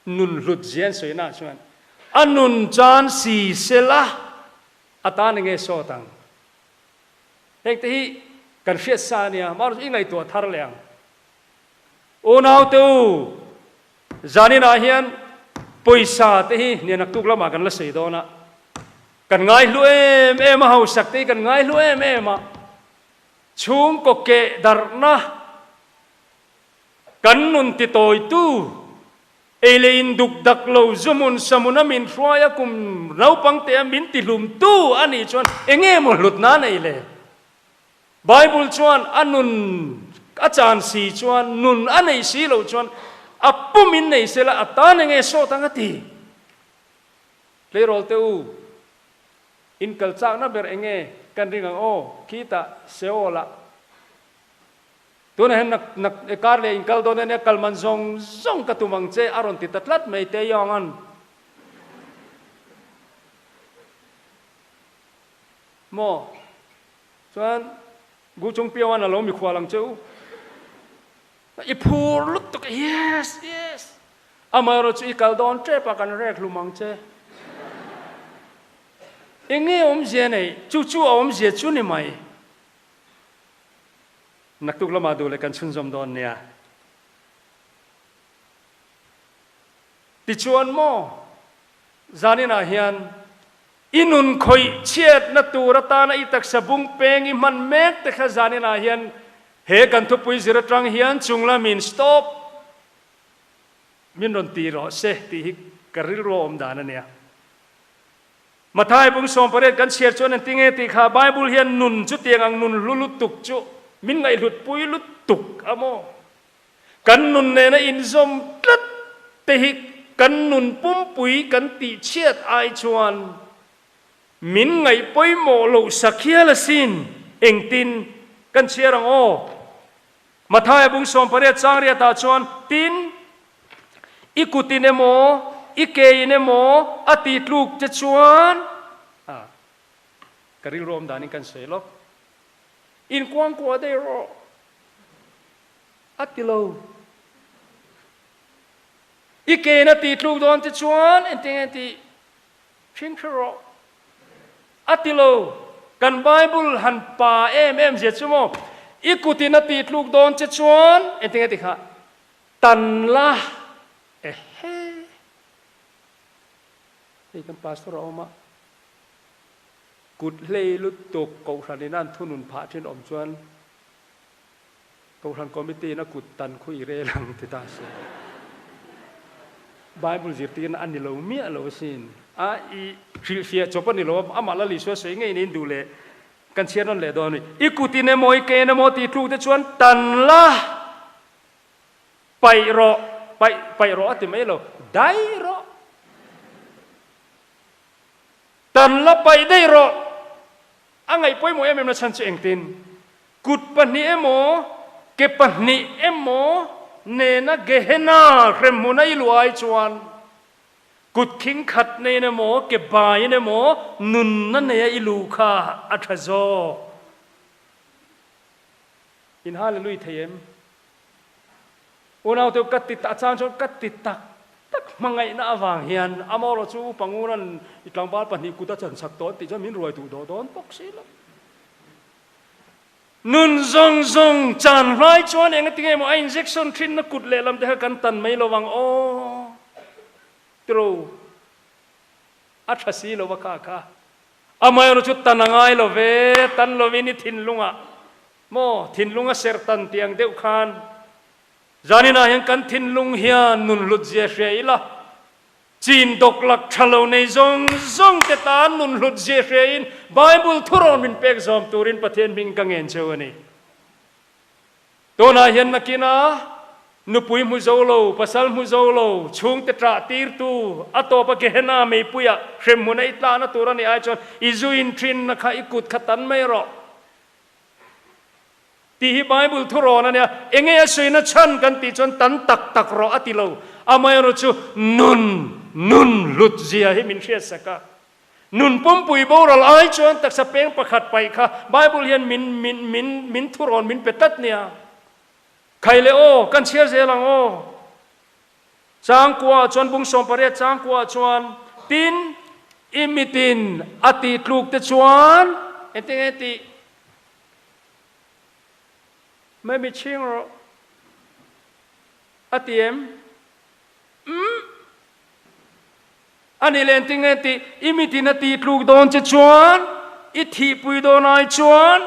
A: Nun hlut zia an sawina chuan a nun chan si sela. A tan enge sawt ang? Hengte hi kan hriat sa a nia, mahrawh chu i ngaihtuah thar leh ang. Unaute u, zaninah hian pawisa te hi nia naktuk lamah kan la sawi dawn a, kan ngaihlu em em a, hausak te hi kan ngaihlu em em a, chhungkaw keh darhna kan nun titawitu, Ei leh in duk dak lo zumun samun a min hruai a kum naupang te a min ti hlum tu a nih chuan enge maw hlut na nei le? Bible chuan a nun a chan si chuan nun a nei si lo chuan a pum in nei sela a tan enge sawt ang a ti. Tleirawl te u, in kal chakna ber enge kan ring ang aw khitah Seol ah. Tunah hian nak nak e kar leh inkal dawn ania kal man zawng zawng ka tum ang che a rawn ti ta tlat mai te Yong-an. Maw? Chuan. Gu chung piauan a lo mikhual ang che u. I phur lutuk a, yes, yes. Amaherawh chu i kal dawn tep a, kan rek hlum ang che. Eng nge awmzia nei? Chu chu a awmzia chu ni mai. Naktuk lamah duh leh kan chhunzawm dawn nia. Tichuan maw, zaninah hian i nun khawih chhiatna tur atana i taksa bung peng i hman mek te kha zaninah hian he kan thupui zir atang hian chunglamin stop min rawn ti rawh se tih hi ka rilru a awm dan a nia. Mathai bung 18 kan chhiar chuan engti nge tih kha Bible hian nun chutiang ang nun hlu lutuk chu min ngaihhlut pui lutuk a maw? Kan nun nena inzawm tlat te hi kan nun pumpui kan tihchhiat ai chuan min ngaih pawimawh loh sakhial asin engtin kan chhiar ang aw? Mathai bung 18 chang riatah chuan tin i kutin emaw i kein emaw a ti tluk che chuan a ka rilru awm danin kan sawi lawk inkuangkuah daih rawh. A ti lo. I kein a tih tluk dawn te chuan engtin nge tih hring hre rawh. A ti lo. Kan Bible han pa em em zia chu maw? I kutin a tih tluk dawn che chuan engtin nge tih kha tan la ehe. Hei kan pastor a awm a, kut hlei lutuk kohhran in an thunun phah thin awm chuan Kohhran Committee in a kut tan khu i rel ang ti ta se. Bible zirtirna a ni lo miah lo asin. A i hrilhfiah chawp a ni lo a, amah Lal Isua sawi ngei niin duh leh kan chhiar nawn leh dawn a ni. I kut in emaw i ke in emaw tih tluk te chuan tan la paih rawh, paih paih rawh a ti mai lo, dai rawh. Tan la paih daih rawh. A ngaih pawimawh em em na chhan chu engtin? Kut pahnih emaw, ke pahnih emaw nena Gehenna hremhmun a i luah ai chuan, kut khing khat neiin emaw, ke baiin emaw nunna neia i luh kha a tha zawk. In Hallelui thei em? Unaute ka ti a chang chuan ka ti tak tak hmangaihna avang hian amaherawh chu Upa Nguran i tlangval pahnih kut a chan chak tawh an tih chuan min ruai duh dawh dawn bawk si lo. Nun zawng zawng chan hlai chuan eng ati nge maw a injection thinna kut lehlam te kha kan tan mai lo vang aw tiro a tha si lo va kha kha amaherawh chu tan a ngai lo ve tan lovin i thinlungah maw thinlung a serh tan tih ang deuh khan zaninah hian kan thinlung hian nun hlut zia hria ila. Chin dawklak tha lo nei zawng zawng te tan nun hlut zia hriain Bible thurawn min pek zawm turin Pathian hming ka ngen cheu a ni. Tunah hian nakina nupui hmu zo lo, pasal hmu zo lo, chhungte ṭah tirtu, a tawpa Gehenna meipuia hremhmun a i tlahna tur a nih ai chuan i zu inṭhinna kha i kut kha tan mai rawh. Tih hi Bible thurawn a nia. Enge a sawina chhan kan tih chuan tan tak tak rawh a ti lo. Amaherawh chu nun, nun hlut zia hi min hriatsak a. Nun pumpui boral ai chuan taksa peng pakhat paih kha Bible hian min, min, min, min thurawn min pe tlat nia. Khai le aw, kan chhiar zel ang aw. Changkua ah chuan bung 18 changkua ah chuan tin i mitin a tih tluk te chuan engtin nge tih? Mai mi chhing rawh a ti em? Umm. A nih leh engtin nge tih i mitin a tih tluk dawn che chuan i thihpui dawn ai chuan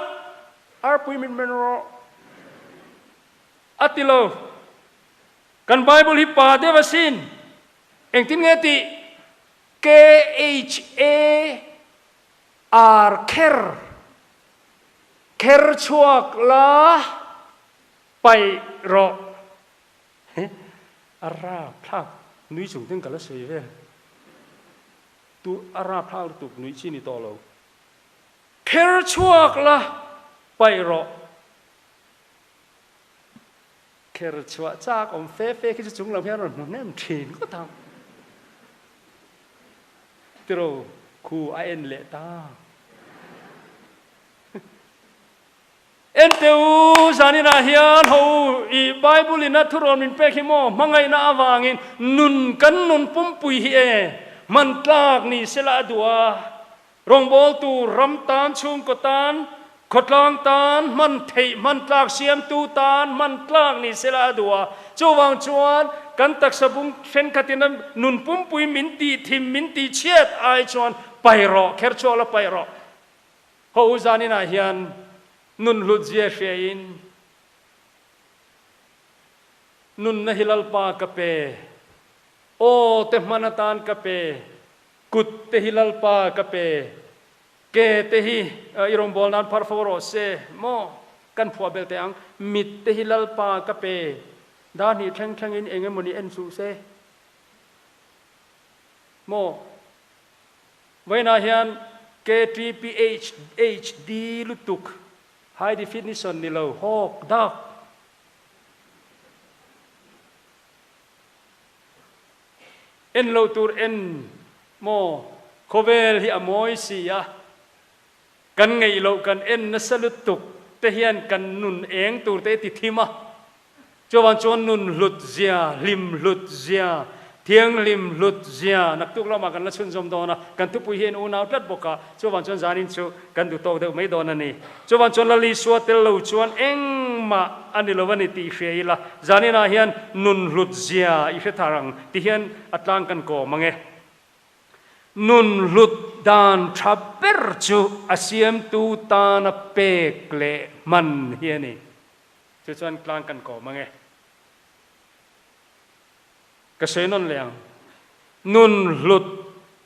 A: arpui min men rawh a ti lo. Kan Bible hi pa deuh asin. Engtin nge tih KHA Ar kher kher chhuak la paih rawh. A rapthlak nui chung ten ka la sawi vel. Tu a rapthlak lutuk nuih chi ni tawh lo. Kher chhuak la paih rawh. Kher chhuah chak awm fe fe khi chu chung lam hian rawn hmu hnem thin ngawt ang. Tiro khu a en leh ta. Ente u, zaninah hian ho u, i Bible in a thurawn min pek hi maw, hmangaihna avangin nun kan nun pumpui hi e, hman tlak ni sela a duh a. Rawngbawltu ram tan, chhungkaw tan, khawtlang tan, hman theih, hman tlak siamtu tan hman tlak ni sela a duh a. Chuvang chuan kan taksa bung thenkhatin a nun pumpui min tih thim, min tih chhiat ai chuan paih rawh, kher chhuak la paih rawh. Haw u zaninah hian nun hlut zia hriain nunna hi Lalpa ka pe, aw te hman atan ka pe, Kut te hi Lalpa ka pe, ke te hi i rawngbâwl nân phar fo rawh se maw? Kan phuah belh teh ang, mit te hi Lalpa ka pe, dar hnih thleng thlengin eng emawni en suh se maw? Vawiinah hian KTPH HD lutuk, high definition ni lo, hawk dak. En lo tur en maw? Khawvel hi a mawi si a, kan ngeih loh kan en nasa lutuk te hian kan nun eng tur te ti thim a. Chuvang chuan nun hlut zia, hlim hlut zia, thianghlim hlut zia naktuk lamah kan la chhunzawm dawn a, kan thupui hi en unau tlat bawk a, chuvang chuan zanin chu kan duh tawk deuh mai dawn a ni. Chuvang chuan Lal Isua tel lo chuan engmah a ni lo a ni tih hria ila, zaninah hian nun hlut zia i hre thar ang ti hian a tlang kan kawm ang e. Nun hlut dan tha ber chu a siamtu tana pek leh hman hi a ni. Chu chuan tlang kan kawm ang e. Ka sawi nawn leh ang. Nun hlut,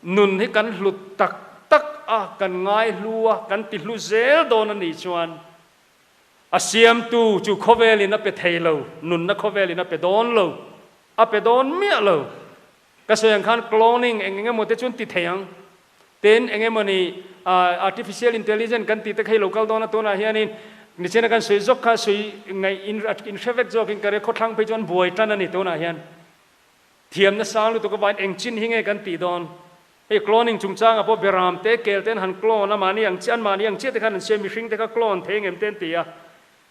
A: nun hi kan hlut tak tak a, kan ngai hlu a, kan ti hlu zel dawn a nih chuan a siamtu chu khawvelin a pe thei lo, nunna khawvelin a pe dawn lo, a pe dawn miah lo. Ka sawi ang khan cloning eng eng emaw te chu an ti thei ang. Tin, eng emawni artificial intelligence kan tih te kha hi lo kal dawn a, tunah hianin nichina kan sawi zawk kha sawi ngaih in hre vek zawkin ka ria, khawthlang phei chuan buai tan a ni tunah hian. Thiamna sang lutuk avangin eng chin hi nge kan tih dawn? Hei cloning chungchangah pawh beram te, kel te an han clone a, mahni ang chiah, anmahni ang chiah te khan an siam, mihring te kha clone thei engem te an ti a.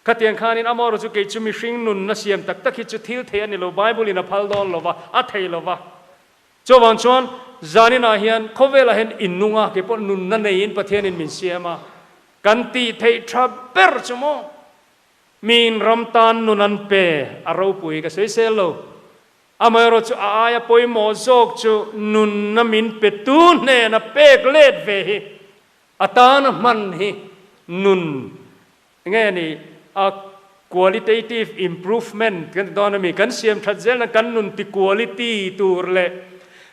A: Khatiang khanin amaherawh chu kei chu mihring nunna siam tak tak hi chu thil thei a ni lo, Bible in a phal dawn lo va, a thei lo va. Chuvang chuan zaninah hian khawvelah hian in nung a, kei pawh nunna neiin Pathianin min siam a, kan tih theih tha ber chu maw? Miin ram tan nun an pe, a ropui ka sawi sel lo. Amaherawh chu a aia pawimawh zawk chu nunna min petu hnena pek let ve hi, a tana hman hi nun Nge ni a qualitative improvement kan ti dawn a mi? Kan siam that zelna kan nun ti quality tur leh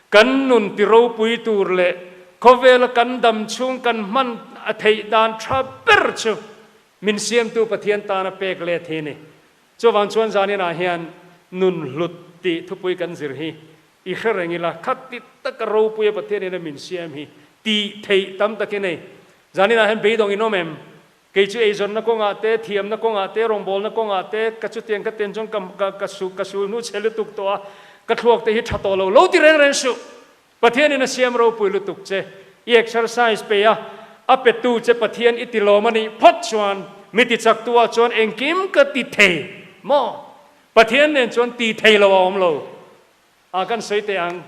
A: kan nun ti ropui tur leh khawvela kan dam chhung kan hman a theih dan tha ber chu min siamtu Pathian tana pek let hi a ni. Chuvang chuan zaninah hian nun hlut tih thupui kan zir hi i hre reng ila, khat ti taka ropuia Pathianin a min siam hi tih theih tam takin hei zaninah hian beidawng in awm em? Kei chu eizawnna kawngah te, thiamna kawngah te, rawngbawlna kawngah te, ka chutiang ka ten chuan ka ka ka su ka sul hnu chhe lutuk tawh a, ka thluak te hi tha tawh lo lo ti reng reng suh. Pathianin a siam ropui lutuk che. I exercise pe a, a petu che Pathian i ti lawm a nih phawt chuan mi ti chaktu ah chuan engkim ka ti thei maw? Pathian nen chuan ti thei lo a awm lo. A kan sawi teh ang,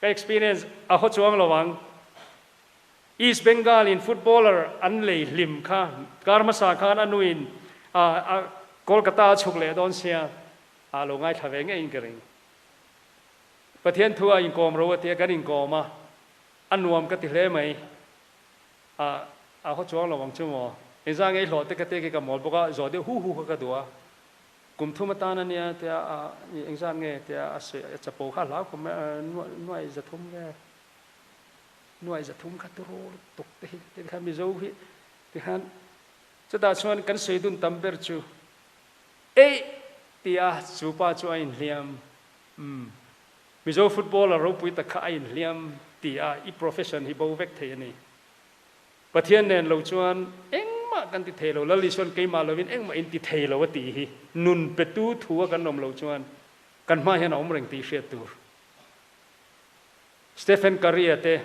A: ka experience a haw chuang lo ang. East Bengal in footballer an lei hlim kha kar hmasa khan a nuin a Kolkata a chhuk leh dawn sia a lo ngaithla ve ngeiin ka ring. Pathian thu a inkawm ro a tia kan inkawm a, a nuam ka ti hle mai. A a haw chuang lo ang chu maw? Engzah nge i hlawh te ka te khi ka mawl bawk a, zawh deuh hu hu kha ka duh a. Kum thum atan a nia tia a engzah nge tia a sawi a chapo kha a hlau khawp mai a nuai 300 vel. Nuai 300 kha turu lutuk te hi ti khan Mizo hi ti khan chutah chuan kan sawi dun tam ber chu eih tia chu pa chu a inhliam umm Mizo footballer ropui tak kha a inhliam tia i profession hi bo vek thei a ni. Pathian nen lo chuan engmah kan ti thei lo, Lal Isuan keimah lovin engmah in ti thei lo a tih hi nun petu thu a kan awm lo chuan kan hma hian a awm reng tih hriat tur. Stephen Curry-a te,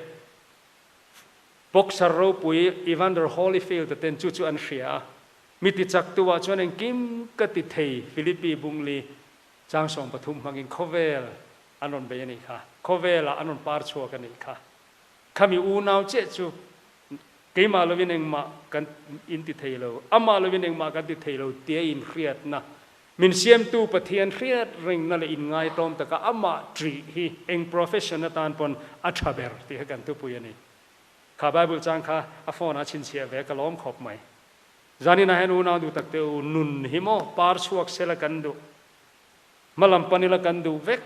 A: boxer ropui Evander Holyfield-a ten chu chu an hria a. Mi tichaktu ah chuan engkim ka ti thei, Philippi bungli chang 13 hmangin khawvel an rawn bei a nih kha, khawvelah an rawn par chhuak a nih kha. Khami unau chiah chu keimah lovin engmah kan inti thei lo, amah lovin engmah kan ti thei lo tia inhriatna, min siamtu Pathian hriat rengna leh inngaitawm taka amah ṭih hi eng profession atan pawn a ṭha ber tih kha kan thupui a ni. Kha Bible chang kha a phone ah chhinchhiah ve ka lawm khawp mai. Zaninah hian unau duh tak teh u, nun hi maw par chhuak sela kan duh, hmalam pan ila kan duh vek.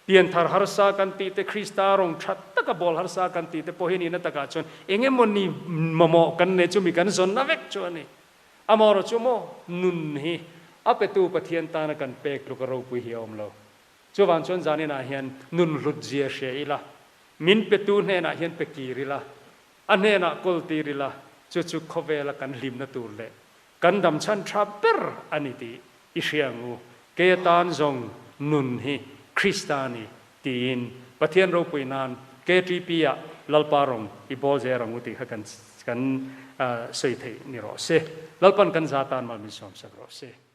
A: Pianthar harsa kan tih te, Krista rawng that taka bawl harsa kan tih te pawh hi nihna takah chuan eng emaw ni mamawh kan nei chumi kan zawnna vek chu a ni. Amaherawh chu maw nun hi a petu Pathian tana kan pek tluk a ropui hi a awm lo. Chuvang chuan zaninah hian nun hlut zia hria ila, min petu hnenah hian pe kir ila, a hnenah kawl tir ila, chu chu khawvela kan hlimna tur leh kan dam chhan tha ber a ni tih i hria ang u. Kei atan zawng nun hi Krista a ni tiin Pathian ropui nan KTP-ah Lalpa rawng i bawl zel ang u tih kha kan kan sawi theih ni rawh se. Lalpan kan za tan mal min sawmsak rawh se.